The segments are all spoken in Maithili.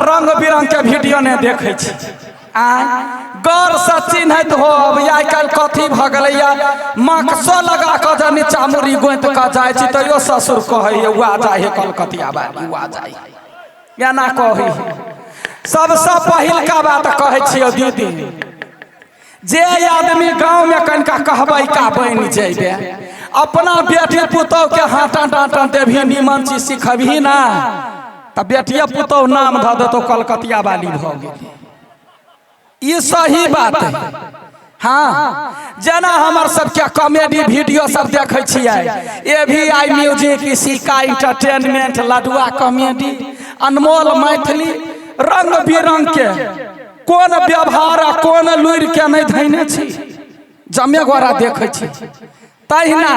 रंग बिरंग के वीडियो नहीं देखे छी। आय गौर से चिन्हैत हो। अब आइ काल्हि कथी भऽ गेलैया, मक्सो लगा कऽ जे नीचा मुड़ी गोंति कऽ जाइ छी तैयो ससुर कहैया उआ जाइ है कलकतिया बाली, उआ जाइ है, एना कहै है। सबसँ पहिलका बात कहै छियौ दीदी, जे आदमी गाँव में कनिका कहबै का बनि जेबे, अपना बेटी पुतोह के हाटा डाँटा देबही, निमन चीज सिखबही ना तऽ बेटिये पुतोह नाम धऽ देतौ कलकतिया बाली भऽ गेली। ई सही बात है। हाँ, जेना हमर सबके कॉमेडी वीडियो सब देखै छियै, ए भी I music, Isika entertainment, Ladua comedy, Anmol Maithili, रंग बिरंग के कोन व्यवहार आ कोन लुरि के नहीं धैने छी, जमे गोरा देखै छी। तहिना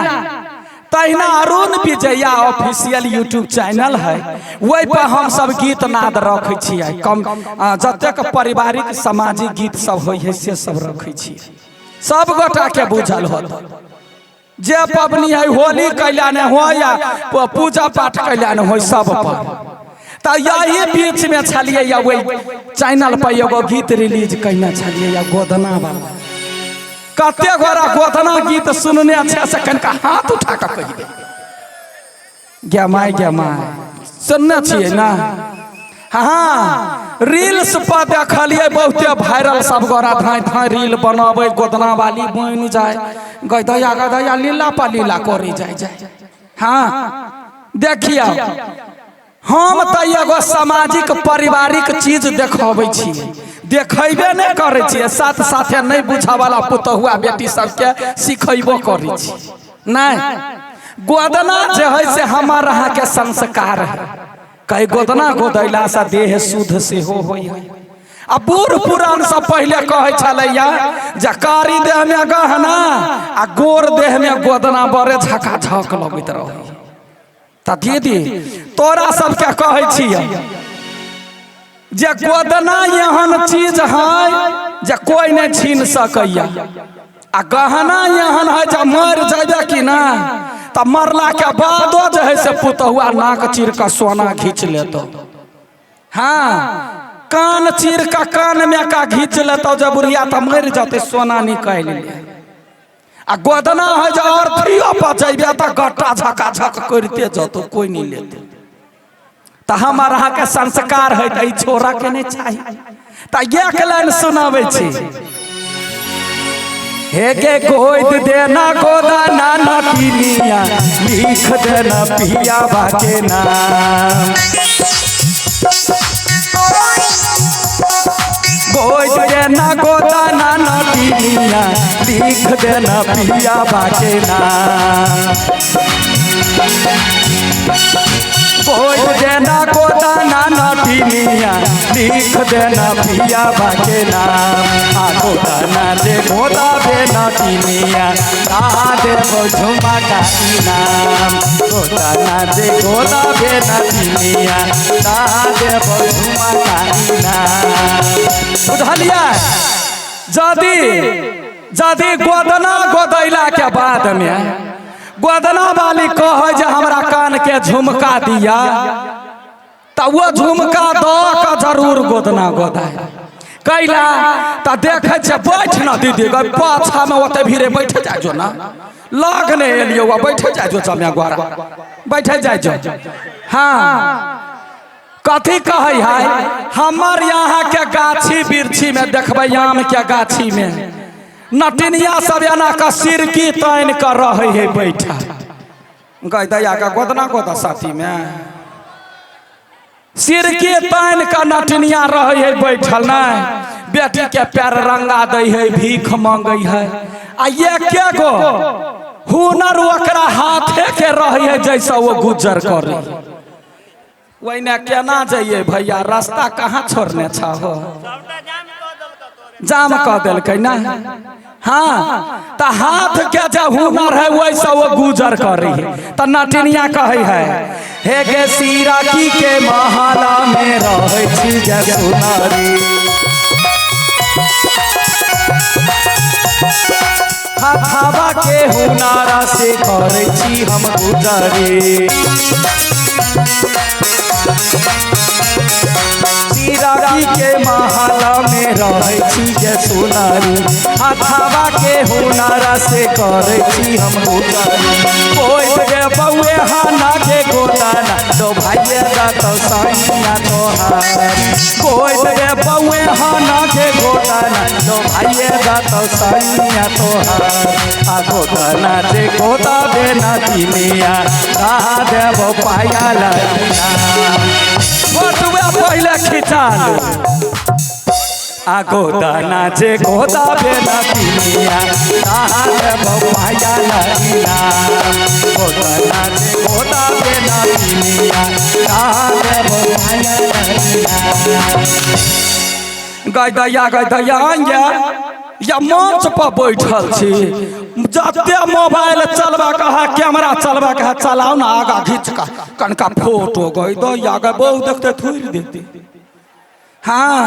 तहिना अरुण विजया ऑफिशियल यूट्यूब चैनल है, ओहि पर हम सब गीत नाद रखै छियै। कम जतेक पारिवारिक सामाजिक गीत सब होइ है से सब रखै छियै। सब गोटा के बुझल होत जे पबनी है, होली कैला ने हो या पूजा पाठ कैला ने हो, सब पर। तऽ यही बीच में छलियै या ओहि चैनल पर एगो गीत रिलीज कयने छलियै या गोदना वाला। कते गोरा गोदना गीत सुनने छै से कनिका हाथ उठा कऽ कहि दे। गे माय गे माय, सुनने छियै ना? हाँ, रील्स पर देखलियै बहुते वायरल, सब गोरा धाँइ धाँइ रील बनाबै, गोदना वाली बनि जाय, गदया गदया लीला पर लीला करी जाय जाय। हाँ देखियौ, हम तऽ एगो सामाजिक पारिवारिक चीज देखबै छी, देखैबे नहि करै छियै, साथ साथे नहि बुझऽवला पुतहुआ बेटी सबके सिखेबो करै छी। नहि, गोदना जे है से हमर अहाँके संस्कार है। कहीं गोदना गोदैलासँ देह शुद्ध सेहो होइ है। आ बूढ़ पुरान सब पहिले कहै छलैया जे कारी देह में गहना आ गोर देह में गोदना बड़े झकाझक लगैत रहै। तऽ दीदी तोरा सबके कहै छियै जे गोदना एहन चीज है जे कोई नहीं छीन सकैया, आ गहना एहन है जे मरि जेबे कि ना तऽ मरला के बादो जे है से पुतहुआ नाक चीर कऽ सोना घीच लेतौ। हाँ, कान चीर कऽ कान में का घीच लेतौ जे बुढ़िया तऽ मरि जेतै सोना निकालि ले। आ गोदना है जे अर्थियो पर जइबे तऽ गट्टा झकाझक करिते जतौ, कोई नहीं लेते। तऽ हमर अहाँके संस्कार है तऽ ई छोड़ा के नहीं चाही। तऽ एक लाइन सुनाबै छी, हे के गोद देना गोदना नटिनिया, लिख देना पिया के नाम। गोद देना गोदना नटिनिया, लिख देना पिया के नाम। गोद देना गोदना नटिनिया, लिख देना पिया के नाम। आ गोदना जे गोदा बे नटिनिया, दा देबो झुमका इनाम। गोदना जे गोदा बे नटिनिया, दा देबो झुमका इनाम। बुझलियै? जदि जदि गोदना गोदैला के बाद में गोदना वाली कहै जे हमरा कान के झुमका दिया, तऽ ओ झुमका दऽ कऽ जरूर गोदना गोदाय कैला। तऽ देखै छियै बैठ न दीदी गै, पाछामे ओते भीड़े बैठ जाइ जो ना, लग नहि एलियौ, बैठ जाइ जो जमे गोरा, बैठ जाइ जो। हाँ कथी कहै है, हमर यहाँ के गाछी वृक्षी में देखबै, आम के गाछी में नटिनिया सब एना कऽ सिरकी तानि कऽ रहै है बैठा। गै दैया के गोदना गोदा साथी में सिरकी तानि कऽ नटिनिया रहै है बैठल, नहीं बेटी के पैर रंगा दै है, भीख मांगै है। आ एके गो हुनर ओकरा हाथे के रहै है जैसा वो गुजर करै। ओहिने केना जइयै भैया, रास्ता कहाँ छोड़ने छहो, जाम कऽ देलकै ना। हाँ तऽ हाथ के जे हुनर है वैसा वो गुजर करै है। तऽ नटिनिया कहै है, हे गे सिरकी के महला में रहै छी गे सुनरी, हथवा के हुनरा से करै छी हम गुजरी। बैरागी के महल में रहै छी गे सुनारी, हथावा के हुनर से करै छी हम गुजारी। कोई गे बउए हाना के गोदाना तो भाइये दातो सैया तोहार। कोई गे बउए हाना के गोदाना तो भाइये दातो सैया तोहार। आ गोदाना जे गोदा देना तिनिया दा देबो पाया लगिना। फोटुआ पहिले खिचा लो। आ गोदाना जे गोदा बेना तिनिया दा देबो पाया लगिना। गोदाना जे गोदा बेना तिनिया दा देबो पाया लगिना। गाय दैया गाय दैया या मंच पर बैठल छी, जते मोबाइल चलबा के है कैमरा चलबा के है चलाओ ना, आगा घींच के कनका फोटो गई दैया गए बहु देखते थोड़ि देते। हाँ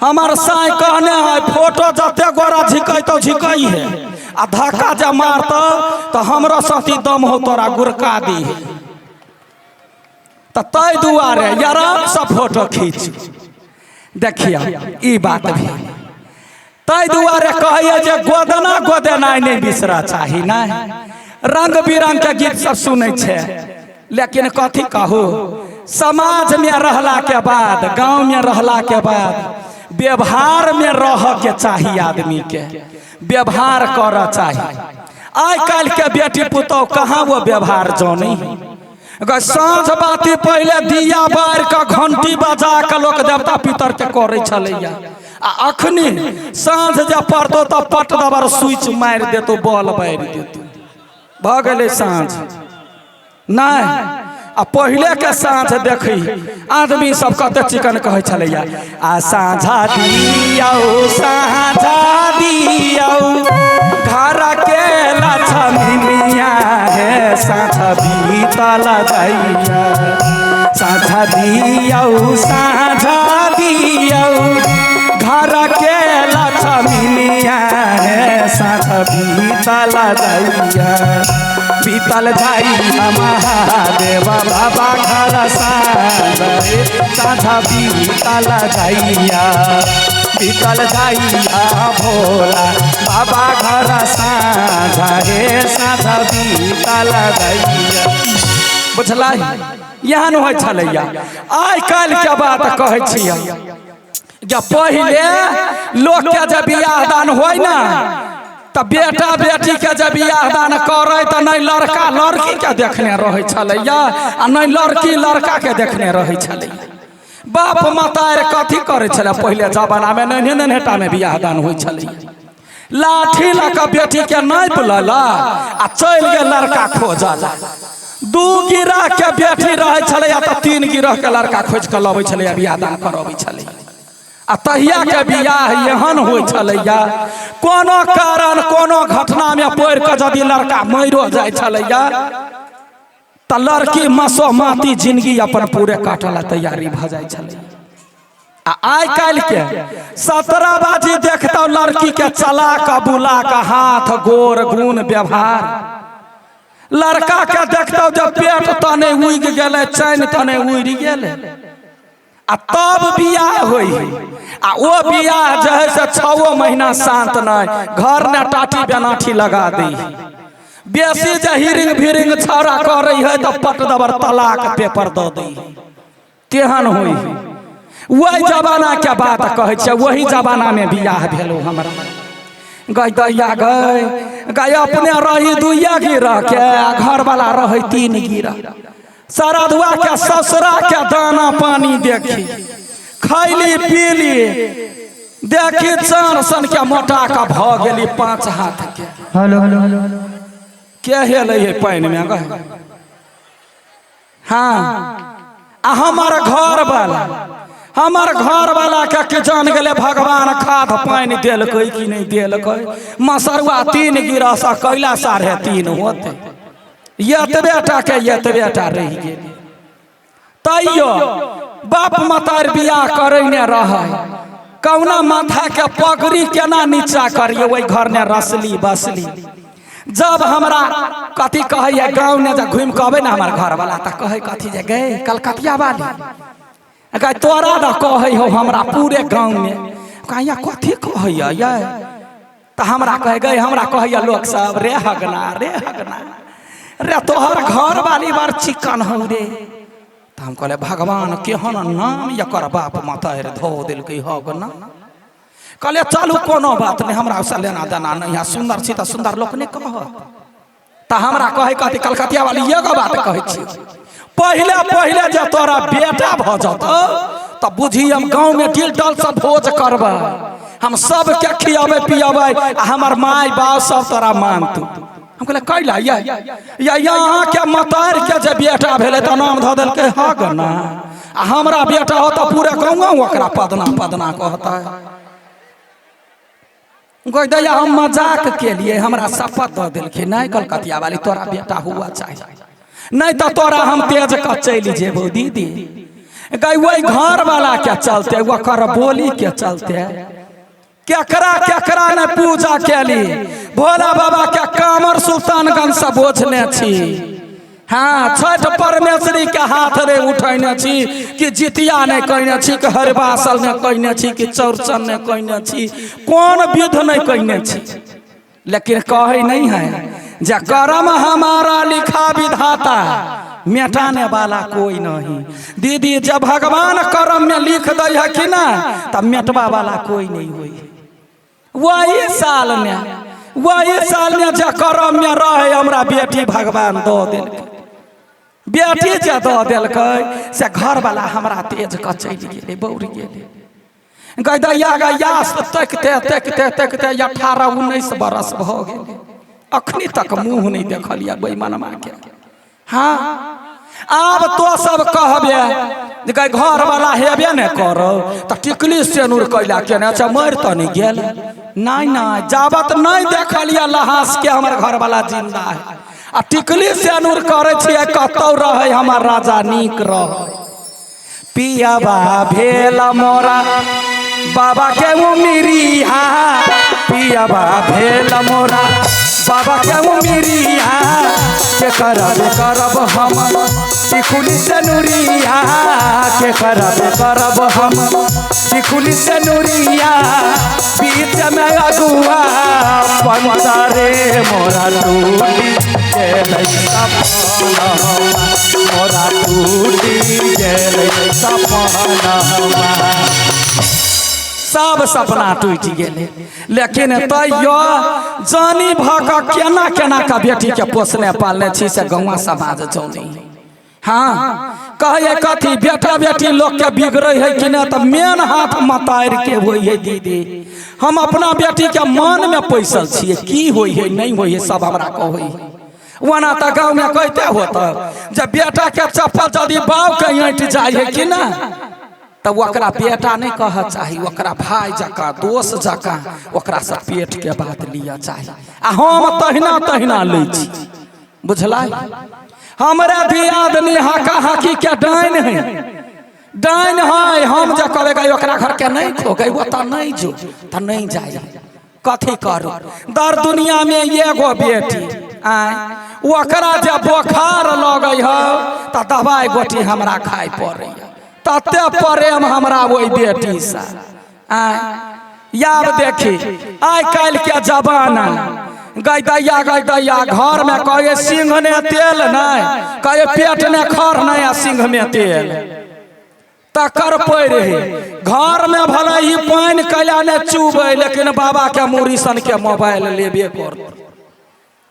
हमार साई कहने है फोटो जते गोरा झिकै तो झिकै है, आ धक्का जे मारत तो हमरो सती दम हो तोरा गुरका दी है। तो तै दुआरे आराम से फोटो खींच। देखिए ई बात भी तै दुआरे कहैया जे गोदना गोदेनाइ नहि बिसरा चाही। नहि रंग बिरंग के गीत सब सुनै छै, लेकिन कथी कहू समाज में रहला के बाद, गाँव में रहला के बाद व्यवहार में रह के चाही, आदमी के व्यवहार करऽ चाही। आइ काल्हि के बेटी पुतोह कहाँ वो व्यवहार जानी। साँझ बाती पहिले दिया बारि के घंटी बजा के लोक देवता पितर के करै छलैया, आ अखनी साँझ जे पड़तो तऽ पट दबर स्विच मारि देतो, बॉल बारि देतो, भऽ गेलै साँझ। नहि आ पहिले के साँझ देखी आदमी सब कते चिकन कहै छलैया, आ साँझा दियौ साँझा दियौ घर के लक्ष्मीया हे साँझ बीतल दैया। साँझा दियौ साँझा दियौ घर के लक्ष्मीया हे साँझ बीतल दैया। बीतल जाइया महादेव बाबा घर साँझ साँझ बीतल जाइया। बीतल जाइया भोला बाबा घर साँझ हे साँझ बीतल जाइया। बुझलै एहन होइ छलैया। आइ काल्हि के बात कहै छियै जे पहिले लोक के जे बियाह दान होइ ना तऽ बेटा बेटी के जे बियाह दान करै तऽ नहि लड़का लड़की के देखने रहै छलैया आ नहि लड़की लड़का के देखने रहै छलैया। बाप मतारि कथी करै छलै पहिले जमाना में, नन्हे नन्हे टा में बियाह दान होइ छलैया। लाठी लऽ कऽ बेटी के नापि लेलक आ चलि गेल लड़का खोजल। 2 गिरह के बेटी रहै छलैया तऽ 3 गिरह के लड़का खोजि कऽ लबै छलैया, बियाह दान करबै छलैया। आ तहिया के बियाह एहन होइ छलैया, कोनो कारण कोनो घटना में पड़ि कऽ यदि लड़का मरियो जाइ छलैया तऽ लड़की मसोमाती जिंदगी अपन पूरे काटऽ ला तैयारी भऽ जाइ छलैया। आ आइ काल्हि के 17 बाजी देखतौ लड़की के चला कऽ बुला कऽ हाथ गोर गुण व्यवहार, लड़का के देखतौ जे पेट तने उगि गेलै चैन तने उड़ि गेलै, आ तब बियाह होइ है। आ ओ बियाह जे है से 6 महीना शांत नहि, घर ने टाटी बेनाठी लगा दै है। बेसी जे हिरिंग भिरिंग छौड़ा करै है तऽ पट दबर तलाक पेपर दऽ दै है, तेहन होइ है। वही जमाना के बात कहै छियै, वही जमाना में बियाह भेलो हमरा। गई दैया गई गई अपने रही 2 गिरह के आ घरवाला रहै 3 गिरह। सरधुआ के ससुरा के दाना पानी देखी खैली पीली देखी चार सन के मोटा के भऽ गेली 5 हाथ के। हेलो हेलो हेलो के हेलै है पानि में गए? हाँ आ हमर घर वाला, हमर घर वाला के के जान गेलै भगवान खाद पानि देलकै कि नहि देलकै। मसरुआ 3 गिरह से कैला 3.5 होतै, एतबे टा के एतबे टा रहि गेल। तैयो बाप मतार बियाह करै ने रहै, कहुना माथा के पगड़ी केना नीचा करिए ओहि घर ने रसली बसली। जब हमरा कथी कहैया गाँव ने जब घुमि कऽ अबै ने हमर घरवाला तऽ कहै कथी जे गए कलकतिया वाली गै तोरा दऽ कहै हौ हमरा पूरे गाँवमे। कहिया कथी कहैया यै? तऽ हमरा कहै गै, हमरा कहैया लोक सब, रे हगना, रे हगना रे, तोहर घर वाली बड़ चिकन हौ रे। तऽ हम कहलियै भगवान केहन नाम एकर बाप मतारि धो देलकै हगना। कहलियै चलू कोनो बात नहि, हमरा ओहिसँ लेना देना नहि है, सुन्दर छी तऽ सुन्दर लोक नहि कहत। तऽ हमरा कहै कहती कलकतिया वाली एगो बात कहै छी, पहिले पहिले जे तोरा बेटा भऽ जतौ तऽ बुझी हम गाँवमे डिल डल से भोज करबै, हम सबके खियाबै पियाबै आ हमर माय बाप सब तोरा मानतौ। हम कहलियै कैला यै? या अहाँके मतार के जे बेटा भेलै तऽ नाम धऽ देलकै हगना, आ हमरा बेटा हो तऽ पूरे गाँव ओकरा पदना पदना कहतै। गै दैया हम मजाक केलिए, हमरा शपथ दऽ देलखिन नहि कलकतिया वाली तोरा बेटा हुआ चाही, नहीं तऽ तोरा हम तेज कऽ चलि जेबौ दीदी। गै ओहि घर वाला के चलते, ओकर बोली के चलते केकरा केकरा ने पूजा केली। भोला बाबा के कामर सुल्तानगंज से बोझने छी, हाँ छठ परमेश्वरी के हाथ रे उठैने छी, कि जितिया नहीं कहने छी, कि हरिबासल नहीं कहने छी, कि चौरचन नहीं कहने छी, कौन विध नहीं कहने छी, लेकिन कहे नहीं है जे कर्म हमारा लिखा विधाता मिटाने वाला कोई नहीं। दीदी जब भगवान कर्म में लिख दे है कि ना तब मिटवा वाला कोई नहीं हुई। वही साल में, वही साल में जे कर्म में रहे हमरा बेटी भगवान दऽ देलकै। बेटी जे दऽ देलकै से घरवला हमरा तेज कऽ चलि गेलै, बौर गेलै। गै दैया गैया तकिते तकिते तकिते 18-19 बरस भऽ गेलै, अखनी तक मुँह नहि देखलियै बेईमानमा के। हाँ आब तो सब कहबे जे गै घरवला हेबे ने करो तऽ टिकली सेनुर कैला केने छै, मरि तऽ नहि गेल। नहि नहि, जाबत नहि देखलियै लहास के हमर घरवला जिंदा है आ टिकली सेनुर करै छियै, कतौ रहै हमर राजा नीक रहै। पियाबा भेल मोरा बाबा के उमिरिया, पियाबा भेल मोरा बाबा के उमिरिया, के करब करब हम टिकुली से नुरिया, के करब करब हम टिकुली से नुरिया, बीच में अगुआ पंचा रे मोरा टूटी गेलै सपना, मोरा टूटी गेलै सपना। सब सपना टूटि गेलै, लेकिन तैयो जानी भऽ कऽ केना केना कऽ बेटीके पोसने पालने छी से गौआँ समाज जानी। हाँ कहैए कथी बेटा बेटी लोकके बिगड़ै है कि नहि, तऽ मेन हाथ मतारि के होइ है। दीदी हम अपना बेटीके मनमे पैसल छियै, की होइ है नहि होइ है सब हमरा कहै है। ओना तऽ गाँवमे कहिते होत जे बेटाके चप्पल यदि बापके ऐंठ जाइ है कि नहि तऽ ओकरा बेटा नहि कहऽ चाही, ओकरा भाय जकाँ दोस्त जकाँ ओकरासँ पेटके बात लिअ चाही। आ हम तहिना तहिना लै छी, बुझलै? हमरा दियादनी हाका हाकी के डाइन है, डाइन है। हम जे कहबै गै ओकरा घर के नहीं खो गै, ओतऽ नहीं जो, तऽ नहीं जाइ। कथी करू, दर दुनिया में एगो बेटी आय, ओकरा जे बोखार लगै है तऽ दवाइ गोटी हमरा खाइ पड़ैया, तते प्रेम हमरा ओहि बेटीसँ आय। यार देखी आइ काल्हि के जमाना, गै दैया गै दैया घर में कहे सिंह ने तेल नहीं, कहे पेट ने खर नहीं आ सिंह में तेल, तकर पैर है। घर में भले ही पानि कैला ने चूबै, लेकिन बाबा के मूड़ी सन के मोबाइल लेबे करत,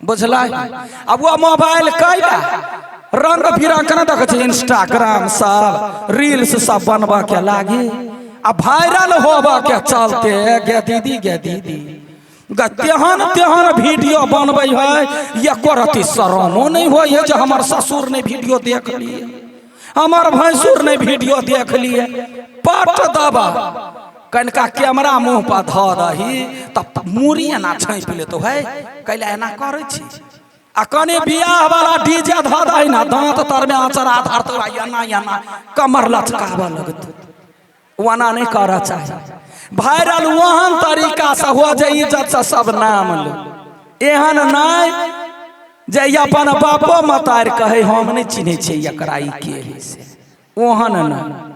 बुझलै? अब वो मोबाइल कैला रंग बिरंग के देखै छी, इंस्टाग्राम सब रील्स सब बनबऽ के लागी आ वायरल होबऽ के चलते गे दीदी गे दीदी गे तेहन तेहन वीडियो बनबै है, एको रत्ती शरमो नहि होइ है जे हमर ससुर नहि वीडियो देख लिए, हमर भैंसुर नहि वीडियो देख लिए। पट दबा कनिका कैमरा मुँह पर धऽ दही तऽ मूड़ी एना छापि लेतौ, है कैला एना करै छी। आ कनि बियाह वाला डीजे धऽ दही ने, दाँत तरमे अचरा धरतौ आ एना एना कमर लचकाबऽ लगतौ। ओना नहि करऽ चाही, वायरल ओहन तरीकासँ हो जे इज्जतसँ सब नाम ले, एहन नहि जे ई अपन बापो मतारि कहै हम नहि चिन्है छियै एकरा, ई के है से, ओहन नहि।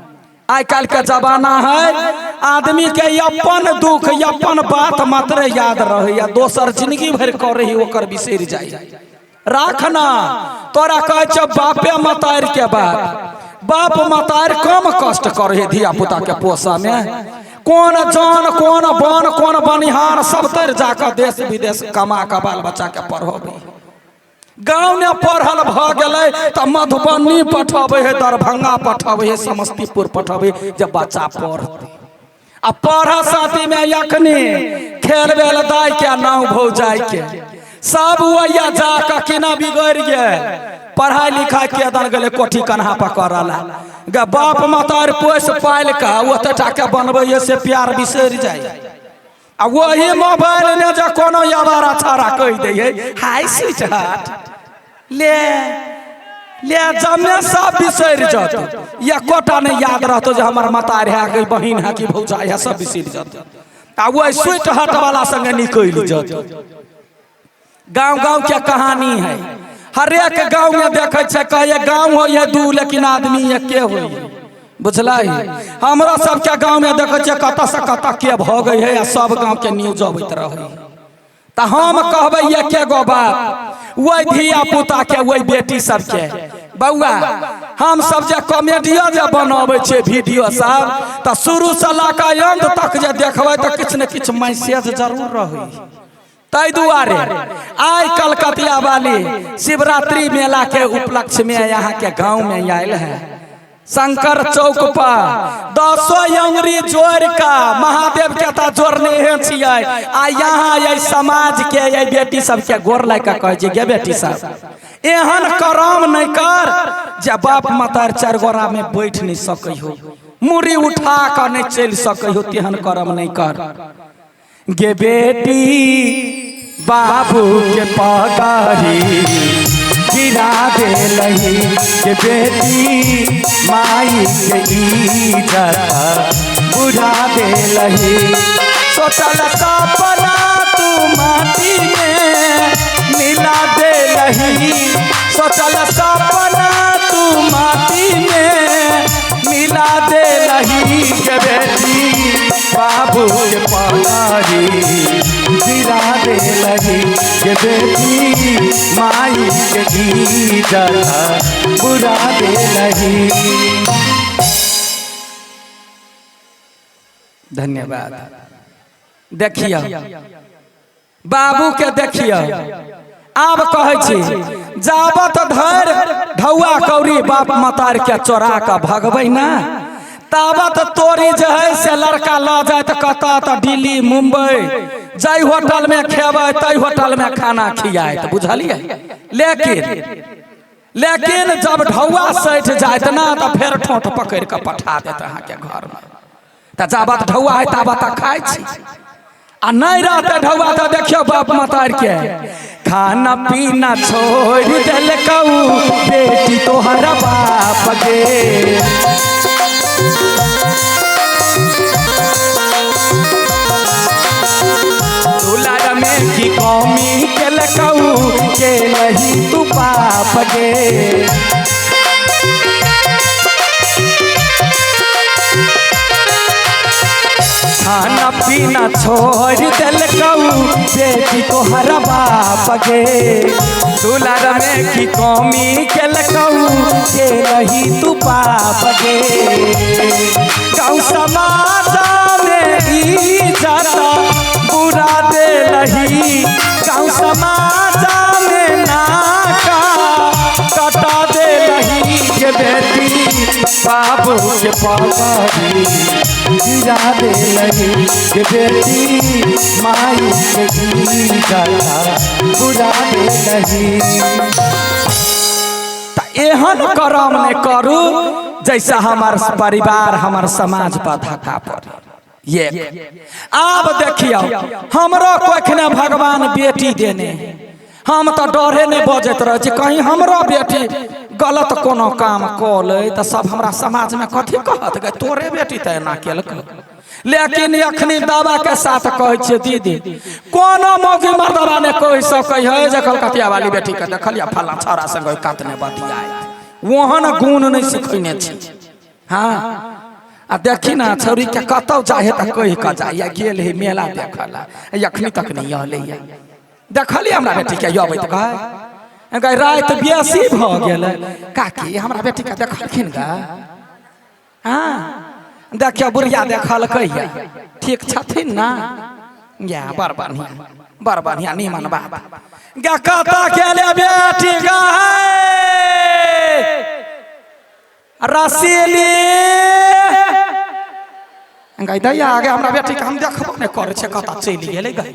आइ काल्हि के जमाना है, आदमी के अपन दुख अपन बात मात्र याद रहैया, दोसर जिंदगी भरि करै ही ओकर बिसरि जाइ। राखना तोरा कहै छौ बापे मतारि के बात, बाप मतारि कम कष्ट करै है धिया पुता के पोसऽ में। कोन जान कोन बन कोन बनिहार सब तर जाकऽ देश विदेश कमा कऽ बाल बच्चा के पढ़बै। गाँव में पढ़ल भऽ गेलै तऽ मधुबनी पठबै है, दरभंगा पठबै है, समस्तीपुर पठबै जे बच्चा पढ़तै। आ पढ़ साथी में अखनी खेल बेल दाय के नाव भौजाई के सब वैया जाकऽ केना बिगड़ि गेल। पढ़ाई लिखाई के दन गेलै कोठी कन्हा पर करऽ ला गे, बाप मतार पोसि पालि कऽ ओते टाके बनबै से प्यार बिसरि जाइ। आ वही मोबाइल ने जे कोनो आवारा छाड़ा कहि दै है हाय स्वीट हार्ट ले ले जमे सब बिसरि जतौ, एकोटा नहि याद रहतौ जे हमर मतार है कि बहिन है कि भौजाई है, सब बिसरि जतौ। आ वही स्वीट हार्ट वाला संगे निकलि जतौ। गाँव गाँव के कहानी है, हरेक गाँव में देखे छै कहे गाँव हो है दू लेकिन आदमी एके हो है, बुझलै। हमरा सबके गाँव में देखे छियै कतऽ से कतऽ के भऽ गई है आ सब गाँव के न्यूज अबैत रहै। तऽ हम कहबै एके गो बात वही धिया पुता के वही बेटी सबके, बौआ हम सब जे कॉमेडियो जे बनबै छियै वीडियो सब तऽ शुरू से लऽ कऽ अंत तक जे देखबै तऽ किछु ने किछु मैसेज जरूर रहै। ताहि दुआरे आइ कलकतिया वाली शिवरात्रि मेला के उपलक्ष्य में यहाँ के गांव में आयल है शंकर चौक पर दसो अंगुरी जोड़ का महादेव के तऽ जोड़ने हे छियै। आ यहाँ एहि समाज के एहि बेटी सबके गोर लागि कऽ कहै छियै गे बेटी सब एहन करम नहि कर जे बाप मतार चारि गोरा में बैठ नहि सकै हो, मुड़ी उठा कऽ नहि चलि सकै हो, तेहन करम नहि कर। गे बेटी बाबू के पगड़ी गिरा देलही, गे बेटी माई के इज्जत बुझा देलही। सोचल सपना तू माटी में मिला देलही, सोचल सपना तू माटी में मिला देलही। गे बेटी बाबू के पगड़ी गिरा देलही, गे बेटी माई के इज्जत बुरा देलही। धन्यवाद। देखियौ बाबू के, देखियौ आब कहै छी जाबत धरि ढौआ कौड़ी बाप मतार के चोरा कऽ भगबै ना ताबत तोरी जे है से लड़का लऽ जायत कतऽ तऽ दिल्ली मुंबई, जाहि होटल में खेबै ताहि होटल में खाना खियायत, बुझलियै। लेकिन लेकिन जब ढौआ सठि जायत ना तऽ फेर ठोंठ पकड़ि कऽ पठा देत अहाँके घरमे। तऽ जाबत ढौआ है ताबत तक खाइ छी, आ नहि रहतै ढौआ तऽ देखियौ बाप मतार के खाना पीना छोड़ि देलकौ बेटी तोहर बाप गे। दुलार में की कमी केलकौ के नहीं तू पाप गे। खाना पीना छोड़ देलकौ बेटी तोहर बाप गे। दुलार में की कमी केलकौ के नहीं तू पाप गे। गाँव समाज में इज्जत बुरा देलही, गाँव समाज में नाका कटा देलही। के बेटी बाबू के पगड़ी गिरा देलही, के बेटी माई के इज्जत बुरा देलही। एहन करम नहि करू जैसा हमार परिवार हमार समाज पर धक्का पड़े। ये आब देखियौ हमरो कखने भगवान बेटी देने, हम तऽ डरे नहि बजैत रहै छी कहीं हमरो बेटी गलत कोनो काम कऽ लै तऽ सब हमरा समाजमे कथी कहत गे तोरे बेटी तऽ एना केलकै। लेकिन अखनी दावा के साथ कहै छियै दीदी कोनो मौगी मर्दबा नहि कहि सकै है जे कलकतिया वाली बेटी के देखलियै फलां छौड़ा संग ओहि कात नहि बतियाइत, ओहन गुण नहि सिखैने छी। हाँ आ देखी ना छौरी के कतौ जाहे तऽ कहि कऽ जाइया, गेल है मेला देखऽ ला, एखनी तक नहीं अलैया। देखलियै हमरा बेटी के अबैत गए गए, राति बेसी भऽ गेलै। काकी, हमरा बेटी के देखलखिन गे? हाँ, देखियौ, बुढ़िया देखलकै, ठीक छथिन ना? या बड़ बढ़िया, बड़ बढ़िया, नीमन बात गे। कतऽ गेलै बेटी गे? रसीली गै दैया, आगे हमरा बेटी के हम देखबो नहि करै छै, कतऽ चलि गेलै गै?